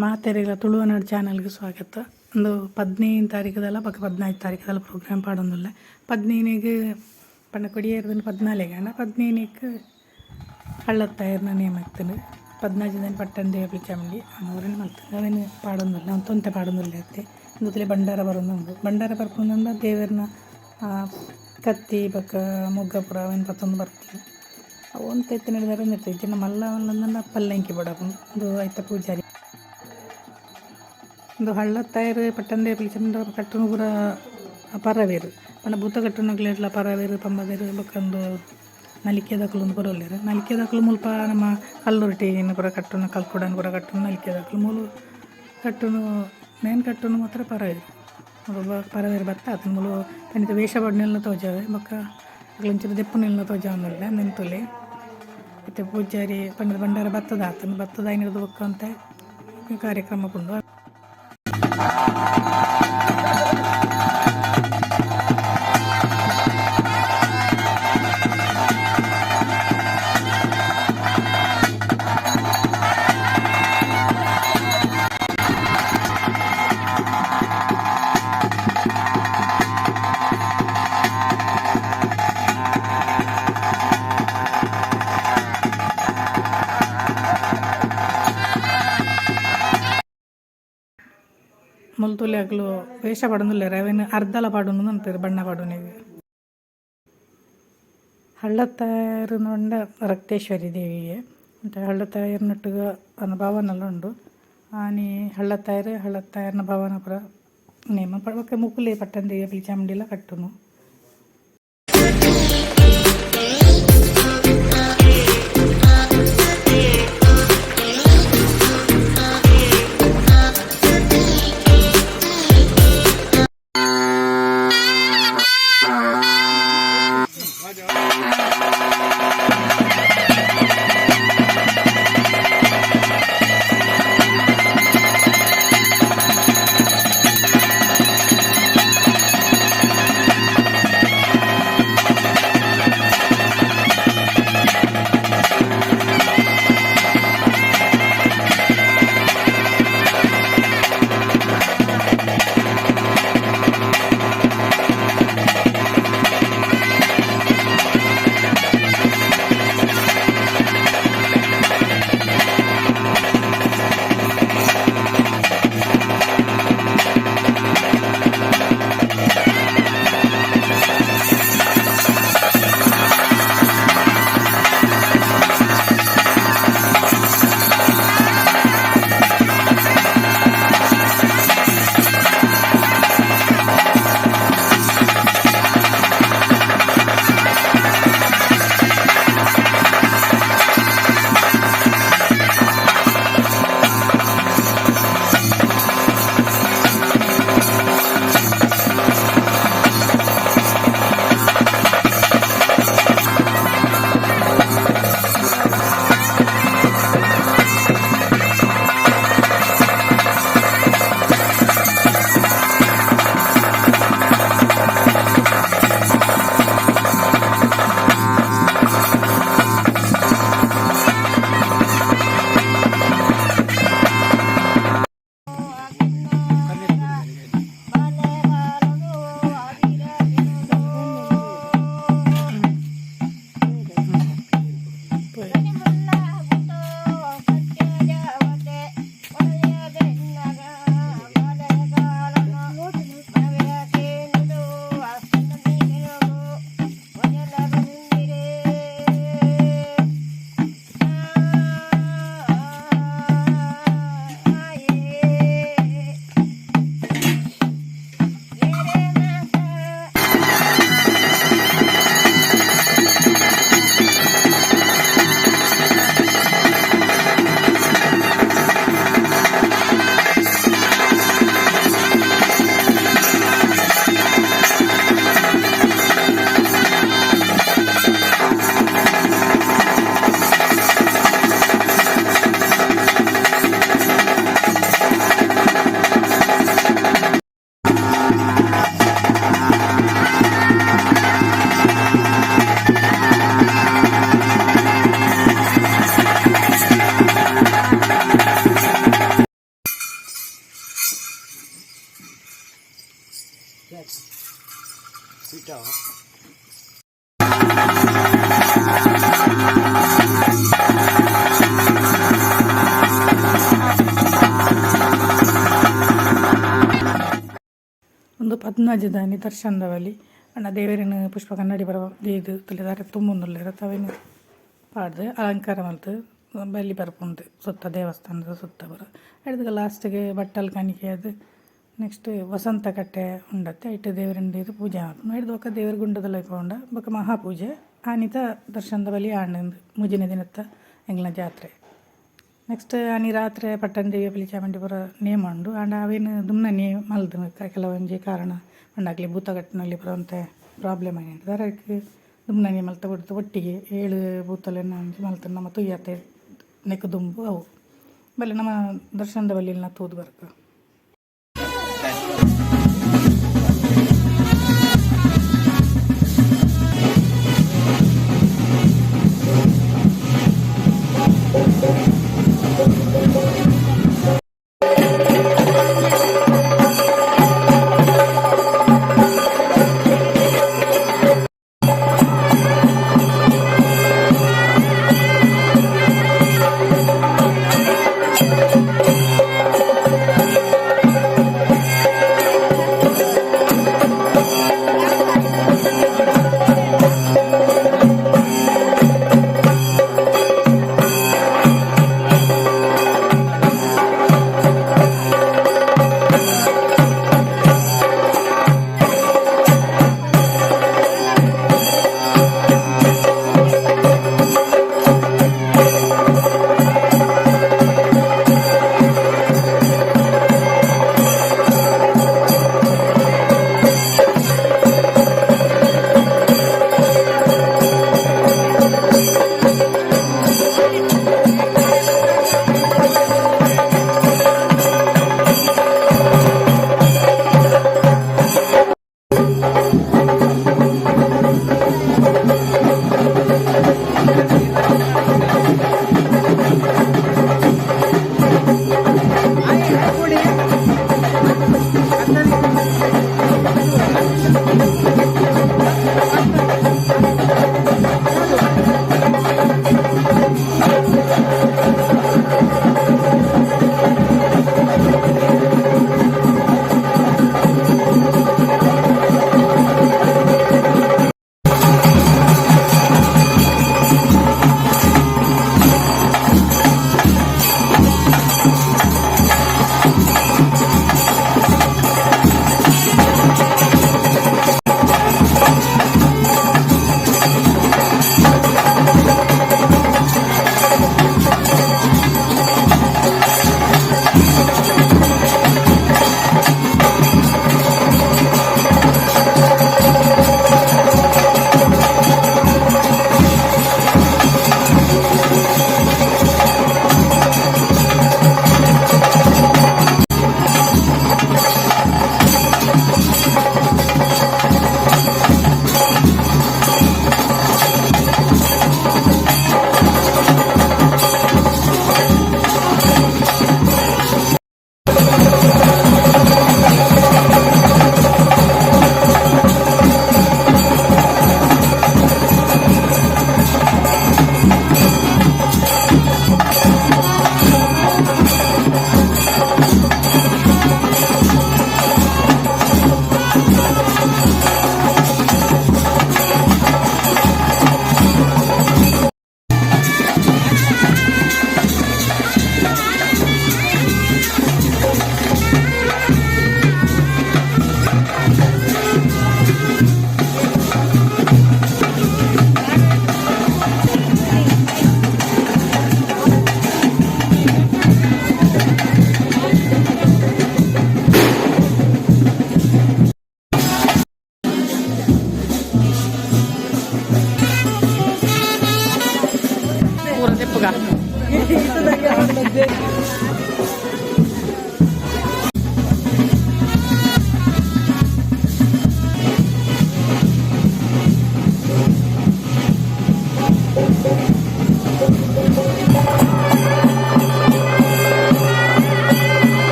ಮಾತೆರೆಗ್ಲ ತುಳುವನಾಡ್ ಚಾನೆಲ್ಗ್ ಸ್ವಾಗತ. ಉಂದು 15 ತಾರೀಕುದಲ್ಲ ಬೊಕ 14 ತಾರೀಕುದಲ್ಲ ಪ್ರೋಗ್ರಾಮ್ ಪಾಡೊಂದುಲ್ಲೆ. 15ಗ್ ಪಂಡ ಕೊಡಿಯೇರ್ದನ್ 14ಗ್ ಆಂಡ 15ಕ್ ಹಳ್ಳತ್ತಾಯರ್ನ ನೇಮ ಇತ್ತುಂಡು. 14 ದಿನ ಪಟ್ಟಣ ದೇವಿ ಚಾಮುಂಡಿ ಊರನ್ನು ಮಲ್ತುಂಡು ಅವೆನ್ ಪಾಡೊಂದುಲ್ಲೆ ಒಂತೆ ಪಾಡೊಂದುಲ್ಲೆ ಅತ್ತೆ. ಉಂದುತ್ತಲೆ ಭಂಡಾರ ಬರೊಂದುಂಡು. ಭಂಡಾರ ಬರ್ಪುಂಡು ದೇವೆರ್ನ ಕತ್ತಿ ಬೊಕ ಮೊಗ್ಗ ಪೂರ ಅವೆನ್ ಪತ್ತೊಂದು ಬರ್ಪುಂಡು. ಅವು ಒಂತೆ ಇತ್ತಿನ ಇಜ್ಜಿಂಡ ಮಲ್ಲ ಮಲ್ಲ ಪಲ್ಲಂಕಿ ಬೋಡಾಪುಂಡು. ಉಂದು ಐತ ಪೂಜಾರಿ. ಉಂದು ಹಳ್ಳತ್ತಾಯೆರ್ ಪಟ್ಟಣ ಪಿಲಿಚಂಡ ಕಟ್ಟುನು ಪೂರ ಪರವೆರ್ ಪಂಡ ಭೂತ ಕಟ್ಟುನಕ್ಲೆಡ್ಲ ಪರವೆರ್ ಪಂಬದೆರ್ ಬೊಕ ಉಂದು ನಲಿಕೆದಕುಲು ಪೂರ ಉಲ್ಲೆರ್. ನಲಿಕೆದಕುಲು ಮುಲ್ಪ ನಮ್ಮ ಕಲ್ಲುರ್ಟಿನ್ ಪೂರ ಕಟ್ಟುನು, ಕಲ್ಕುಡನ್ ಪೂರ ಕಟ್ಟುನು ನಲಿಕೆದಕುಲು. ಮೂಲು ಕಟ್ಟುನು ಮೇನ್ ಕಟ್ಟುನು ಮಾತ್ರ ಪರವೆರ್. ಪರವೆರ್ ಬತ್ತ ಅತುಂಡು ಮೂಲು ಪಂಡಿತ ವೇಷ ಪಾಡ್ನೆಲ್ಲ ತೋಜಾವೆ ಬೊಕ ಅಕುಲು ಒಂಚೂರು ದೆಪ್ಪುನೆಲ್ಲ ತೋಜಾವೊಂದುಲ್ಲೆ ಉಂದೆನ್ ತೂಲೆ. ಇತ್ತೆ ಪೂಜಾರಿ ಪಂಡ ಭಂಡಾರ ಬತ್ತದ ಆತುಂಡು. ಬತ್ತದ ಆಯಿನೆಡ್ದ್ ಬೊಕ ಒಂತೆ ಕಾರ್ಯಕ್ರಮ ಉಂಡು. ಮುಲ್ ತೂಲೆ ಅಕುಲು ವೇಷ ಪಾಡೊಂದುಲ್ಲೆರ್ ಅವೆನ್ ಅರ್ಧಲ ಪಾಡೊಂದು ಪನ್ಪೆರ್ ಬಣ್ಣ ಪಾಡುನೆಗ್. ಹಳ್ಳತ್ತಾಯೆರ್ ಪಂಡ ರಕ್ತೇಶ್ವರಿ ದೇವಿಗೆ ಒಂತೆ ಹಳ್ಳತ್ತಾಯೆರ್ನೊಟ್ಟುಗು ಅರ್ನ ಭವನಲ ಉಂಡು. ಆನಿ ಹಳ್ಳತ್ತಾಯೆರ್ ಹಳ್ಳತ್ತಾಯೆರ್ನ ಭವನ ಪೂರ ನೇಮ ಬೊಕ ಮೊಕುಲೇ ಪಟ್ಟಣ ಪಿಲಿಚಾಮುಂಡಿಲ ಕಟ್ಟುನು. ಪದ್ನಾಜಿ ದಾನಿ ದರ್ಶನದ ಬಲಿ ಪಂಡ ದೇವೆರೆನ್ ಪುಷ್ಪ ಕನ್ನಡಿ ಪೂರ ದೀದ್ ದಾರೆ ತುಂಬೊಂದುಲ್ಲೆರ್ ಅತ ಅವೆನ್ ಪಾಡ್ದ್ ಅಲಂಕಾರ ಮಲ್ತ್ ಬಲಿ ಪರ್ಪುಂಡು ಸುತ್ತ ದೇವಸ್ಥಾನದ ಸುತ್ತ ಪೂರ. ಐಡ್ದ್ ಬೊಕ ಲಾಸ್ಟ್ ಗ್ ಬಟ್ಟಲ್ ಕಾಣಿಕೆ ಆದ್ ನೆಕ್ಸ್ಟ್ ವಸಂತ ಕಟ್ಟೆ ಉಂಡತೆ ಐಟ್ ದೇವೆರೆನ್ ದೀದ್ ಪೂಜೆ ಮನ್ಪುನು ಐಡ್ದ್ ಬೊಕ ದೇವೆರ್ ಗುಂಡದೊಲಯಿ ಪೋಂಡ ಬೊಕ ಮಹಾಪೂಜೆ ಆನಿದ ದರ್ಶನದ ಬಲಿ ಆಂಡ್ ಇಂದ್ ಮೂಜಿನೆ ದಿನತ ಎಂಕಲ್ನ ಜಾತ್ರೆ. ನೆಕ್ಸ್ಟ್ ಆನಿ ರಾತ್ರೆ ಪಟ್ಟಣ ಪಿಲಿಚಾಮುಂಡಿ ಪೂರ ನೇಮ ಉಂಡು ಆಂಡ ಅವೆನ್ ದುಂಬನೆ ಮಲ್ದ್ಂಡ್ ಕೆಲವೊಂಜಿ ಕಾರಣ ಪಂಡ ಅಕ್ಲೆಗ್ ಭೂತ ಕಟ್ಟುನಲ್ಲಿ ಪೂರ ಒಂತೆ ಪ್ರೋಬ್ಲಮ್ ಆಯಿನೆಡ್ದಾವರ ಐಕ್ ದುಂಬನೆ ಮಲ್ತ್ ಬುಡ್ದು ಒಟ್ಟಿಗೆ ಏಳ್ ಭೂತಲೆನ್ ಒಂಜಿ ಮಲ್ತ್ ನಮ ತೂಯತೆ ನೆಕ್ ದುಂಬು ಅವು ಬಲೆ ನಮ ದರ್ಶನದ ಬಲಿನ್ ತೂದು ಬರ್ಕ.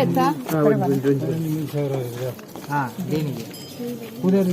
ಆಯ್ತಾ? ಹಾ, ದೇಣಿಗೆ ಪುದರ್.